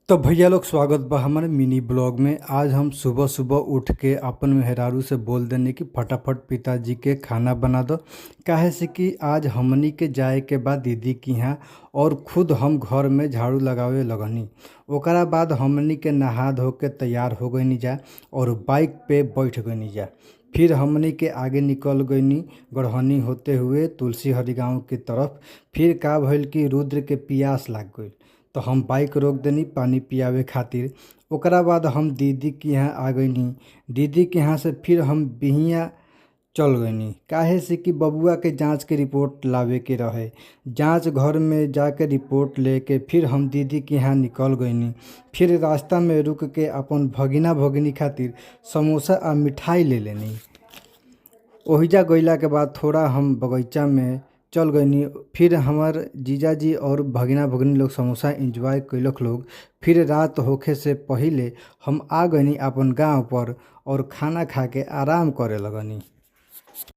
तो भैया लोग, स्वागत बा हमारे मिनी ब्लॉग में। आज हम सुबह सुबह उठ के अपन मेहरारू से बोल देनी कि फटाफट पिताजी के खाना बना दो, काहे से कि आज हमनी के जाए के बाद दीदी के यहाँ और खुद हम घर में झाड़ू लगावे लगनी। ओकरा बाद हमनी के नहा धो के तैयार हो गईनी जा और बाइक पे बैठ गईनी जा। फिर हमनी के आगे निकल गईनी गढ़हनी होते हुए तुलसी हरिगांव की तरफ। फिर का भइल कि रुद्र के पियास लाग गईल तो हम बाइक रोक देनी पानी पियावे खातिर। ओकरा बाद हम दीदी के यहाँ आ गईनी। दीदी के यहाँ से फिर हम बिहिया चल गईनी, काहे से कि बबुआ के जांच के रिपोर्ट लावे के रहे। जांच घर में जाके रिपोर्ट लेके फिर हम दीदी के यहाँ निकल गईनी। फिर रास्ता में रुक के अपन भगिना भगिनी खातिर समोसा आ मिठाई ले लेनी। ओहिजा गईला के बाद थोड़ा हम बगीचा में चल गईनी। फिर हमार जीजाजी और भगिना भगिनी लोग समोसा एंजॉय कैलक लोग। फिर रात होखे से पहिले हम आ गईनी अपन गांव पर और खाना खा के आराम करे लगनी।